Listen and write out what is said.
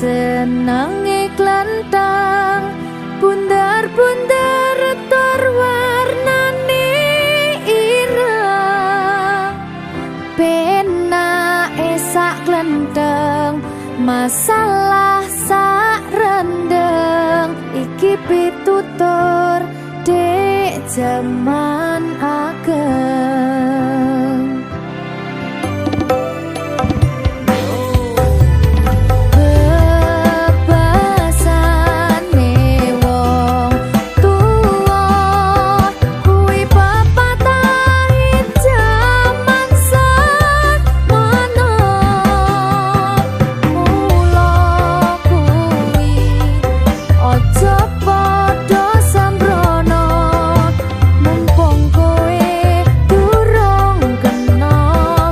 Senenge klenteng bundar-bundar tur warnane ireng. Penake sak klenteng, masalah sak rendeng. Iki pitutur dek jaman ageng.